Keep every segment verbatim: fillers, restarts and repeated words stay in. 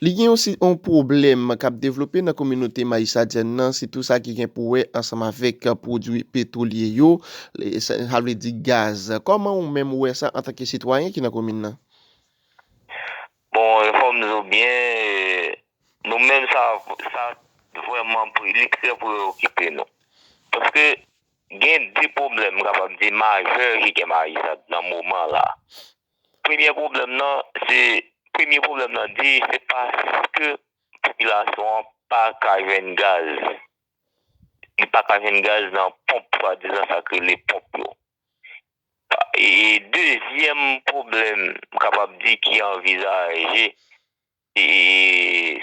Li gen osi yon pwoblèm k ap devlope nan kominote mayisadyèn nan, sitou sa ki gen pou wè ansanm avèk pwodui petwolye yo, e sa, sa vle di gaz. Kòman ou menm ou wè sa antanke sitwayen ki nan komin nan? Bon, e fò m di w byen, e, nou menm sa, sa vrèman pre-, li trè preokipe nou. Paske gen de pwoblèm, m kapab di, majè ki gen Mayi-Sad nan moman la. Premye pwoblèm nan, se, premye pwoblèm nan di, se paske popilasyon an pa ka jwenn gaz. Li pa ka jwenn gaz nan ponp, swadizan sa k rele ponp yo. E dezyèm pwoblèm, m kapab di, ki anvizaje, e,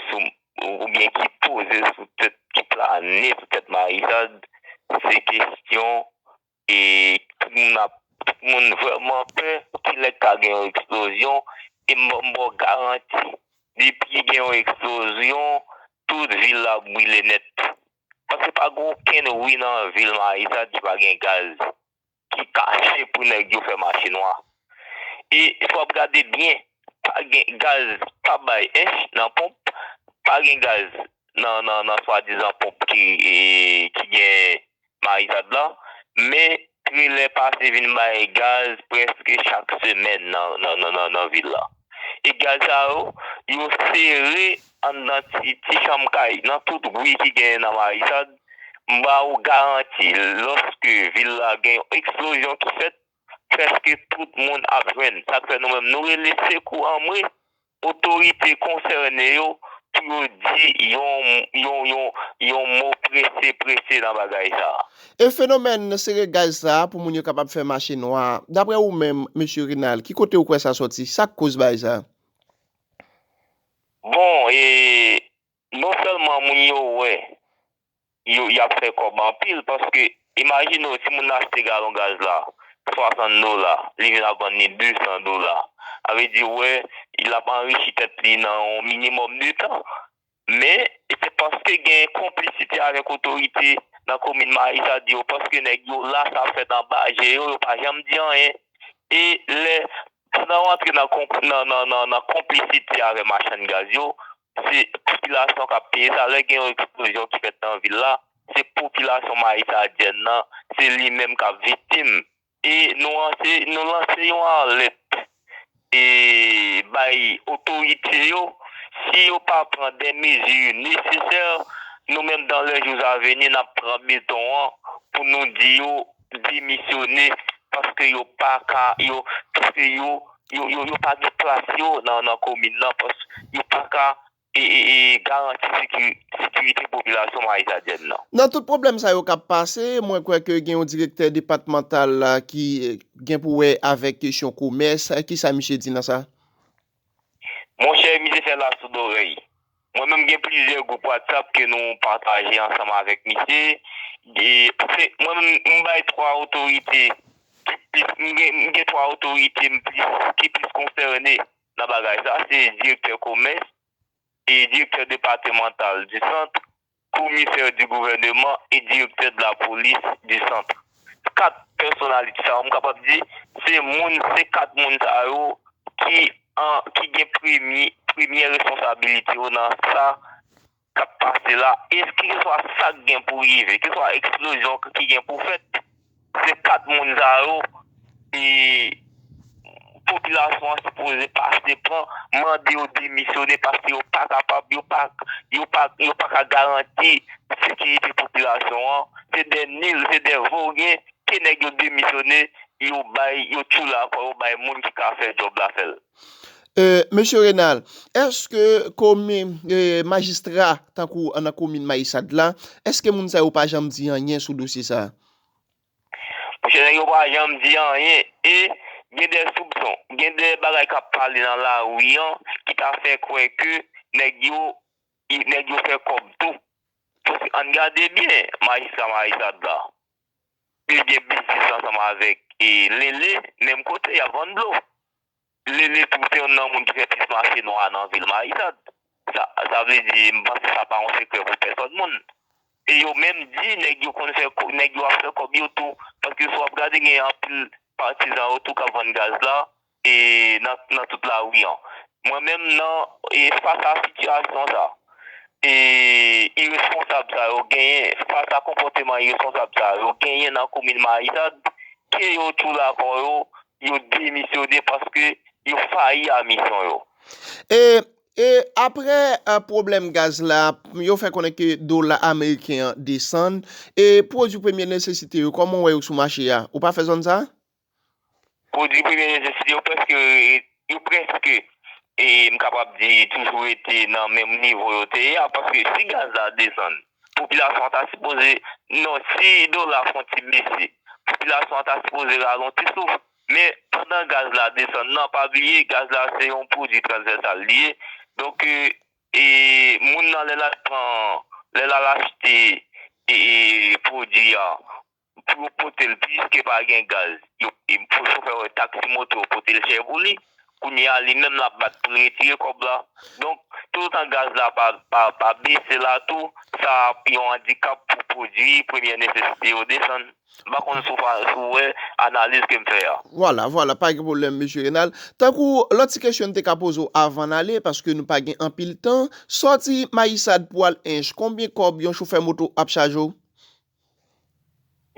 sou, oubyen ki poze sou tèt, ki plane sou tèt Mayi-Sad, se kesyon, e, tout moun ap, tout moun vrèman pè, kilè k ka gen yon eksplozyon, e m, m ba w garanti, depi gen yon eksplozyon, tout vil la ap brile nèt. Paske pa gen okenn ri nan vil Mayi-Sad ki pa gen gaz, ki kache pou nèg yo fè mache nwa. E si w ap gade byen, pa gen gaz, pa bay ench nan ponp, pa gen gaz nan, nan, nan swadizan ponp ki, e, ki gen Mayi-Sad la, men trelè pase vin bay gaz prèske chak semèn nan, nan, nan, nan, nan vil la. E gaz sa yo, yo sere anndan ti, ti chanm kay, nan tout ri ki genyen nan Mayi-Sad, m ba ou garanti, lòske vil la gen yon eksplozyon ki fèt, prèske tout moun ap jwenn. Sa k fè nou menm, nou rele sekou anmwe otorite konsène yo pou yo di yon, yon, yon, yon mo prese, prese nan bagay sa a. E fenomèn sere gaz sa a pou moun yo kapab fè mache nwa, daprè ou menm, mesye Renald, ki kote ou kwè sa sòti? Sa k koz bagay sa a? Bon, e non sèlman moun yo wè, yo, y ap fè kòb anpil, paske imajine w, si moun nan achte galon gaz la, swasant dola, li vin ap vann li de san dola. Sa vle di, w wè, l ap anrichi tèt li nan yon minimòm de tan. Men, se paske gen konplisite avèk otorite nan komin Mayi-Sad yo, paske nèg yo la, sa ap fèt anba je yo, yo pa janm di anyen. E lè, pandan w antre nan konp-, nan, nan, nan, nan konplisite avè machann gaz yo, se popilasyon k ap peye sa. Lè gen yon eksplozyon ki fèt nan vil la, se popilasyon mayisadyèn nan, se li menm k ap viktim. E nou lanse, nou lanse yon alèt, e bay otorite yo, si yo pa pran de mezi nesesè, nou menm, dans les jours à venir, n ap pran beton an pou nou di yo demisyone, paske yo pa ka, yo, paske yo, yo, yo, yo pa gen plas yo nan, nan komin nan, paske yo pa ka, e, e, e, garanti seki-, sekirite popilasyon mayisadyèn nan. Nan tout pwoblèm sa yo k ap pase, mwen kwè ke gen yon direktè depatmantal la ki, e, gen pou wè avèk kesyon komès. Kisa misye di nan sa? Monchè, misye fè lasoudorèy. Mwen menm, gen plizyè gwoup WhatsApp ke nou pataje ansanm avèk misye. E, se, mwen menm, m bay twa otorite ki plis, m gen, m gen twa otorite m plis, ki plis konsène nan bagay sa. Se direktè komès, e direktè depatmantal di sant, komisè di gouvèneman e direktè de la polis di sant. Kat pèsonalite sa yo, m kapab di, se moun, se kat moun sa yo ki an, ki gen premye, premyè responsabilite yo nan sa k ap pase la. E keseswa sa k gen pou rive, keseswa eksplozyon ki gen pou fèt, se kat moun sa yo, e popilasyon an sipoze pase pran, mande yo demisyone paske yo pa kapab, yo pa, yo pa, yo pa ka garanti sekirite popilasyon an. Se de nil, se de voryen, ke nèg yo demisyone, yo bay, yo tchoul ankò, yo bay moun ki ka fè djòb la fè l. E, mesye Renald, èske komi, e, majistra tankou nan komin Mayi-Sad la, èske moun sa yo pa janm di anyen sou dosye sa a? Monchè, nèg yo pa janm di anyen. E gen de soupson, gen de bagay k ap pale nan lari an ki ta fè kwè ke nèg yo, nèg yo fè kòb tou. Paske ann gade byen, majistra Mayi-Sad la, li gen biznis ansanm avèk, e, Lele, menm kote y ap vann dlo. Lele tou se youn nan moun ki fè plis mache nwa nan vil Mayi-Sad. Sa, sa vle di, m panse sa pa yon sekrè pou pèsòn moun. E yo menm di, nèg yo konn fè kò-, nèg yo ap fè kòb yo tou. Paske si w ap gade, gen anpil patizan yo tou k ap vann gaz la, e nan, nan tout lari an. Mwen menm nan e, fas a sitiyasyon sa, e, iresponsab sa yo genyen, fas a konpòteman iresponsab sa yo genyen nan komin Marisad, ke yo tchoula kò yo, yo demisyone paske yo fayi a misyon yo. E e apre uh, pwoblèm gaz la, yo fè konnen ke dola ameriken an desann. E pwodui premye nesesite yo, kòman w wè yo sou mache a? Ou pa fè zòn sa? Pwodui premye nesesite yo prèske yo prèske e m kapab di toujou rete nan menm nivo yo te ye a, paske si gaz la desann, popilasyon an ta sipoze, non, si dola fon ti bese, popilasyon an ta sipoze rale yon ti souf. Men pandan gaz la desann nan, pa bliye gaz la se yon pwodui transvèsal li ye. Donk e, e moun nan lè l al pran, lè l al achte e, e pwodui a, pou yo pote l, piske pa gen gaz, yo, e, pou chofè taksi moto pote l chè pou li. Kounye a li menm l ap bat pou l retire kòb la. Donk toutotan gaz la pa, pa, pa bese la tou, sa ap yon andikap pou pwodui premyè nesesite yo desann. M pa konn si w pa, si w wè analiz ke m fè a. Vwala, vwala, pa gen pwoblèm, mesye Renald. Tankou lòt ti kesyon n te ka poze w avan n ale, paske nou pa gen anpil tan, sòti Mayisad pou al Ench, konbyen kòb yon chofè moto ap chaje w?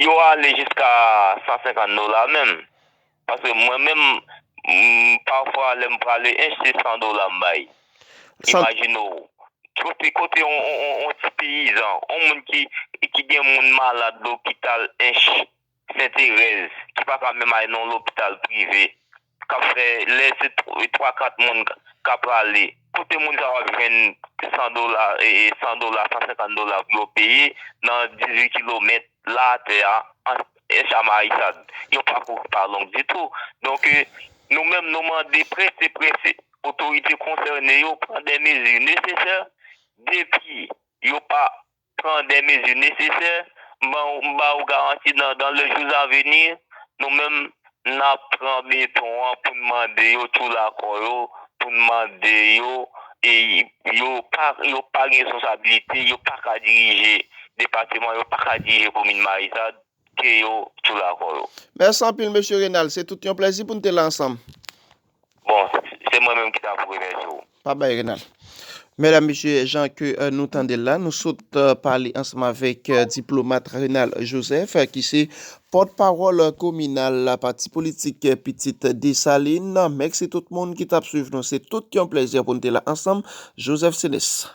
Yo ale jiska san senkant dola menm. Paske mwen menm, m, pafwa lè m prale Ench, se san dola m bay. Imajine w. Kote, kote yon, yon, yon, yon ti peyizan, yon moun ki, ki gen moun malad lopital Ench, Senterèz, ki pa ka menm al nan lopital prive, k ap fè, lè se twa, kat moun k ap prale, kote moun sa yo ap jwenn san dola, e, e, san dola, san senkant dola pou yo peye nan dizuit kilomèt la atè a, an, Ench a Mayisad? Yon pakou ki pa long ditou. Donk, e, nou menm, nou mande prese, prese, otorite konsène yo pran de mezi nesesè. Depi yo pa pran de mezi nesesè, m ba w, m ba w garanti nan, dans les jours à venir, nou menm, n ap pran beton an pou n mande yo tchoula kò yo, pou n mande yo, e yo pa, yo pa gen responsabilite, yo pa ka dirije depatman, yo pa ka dirije komin Mayisad, ke yo tchoula kò yo. Mèsi anpil, mesye Renald. Se tout yon plèzi pou n te la ansanm. Bon, se mwen menm ki ta pou remèsye w. Pa bay, Renald. Medam, mesye, jan ke euh, nou tande l la, nou sot euh, pale ansanm avèk euh, diplomat Renald Joseph, euh, ki se pòtpawòl kominal pati politik Pitit Desalin. Mèsi tout moun ki t ap swiv nou. Se tout yon plèzi pou n te la ansanm. Joseph Senes.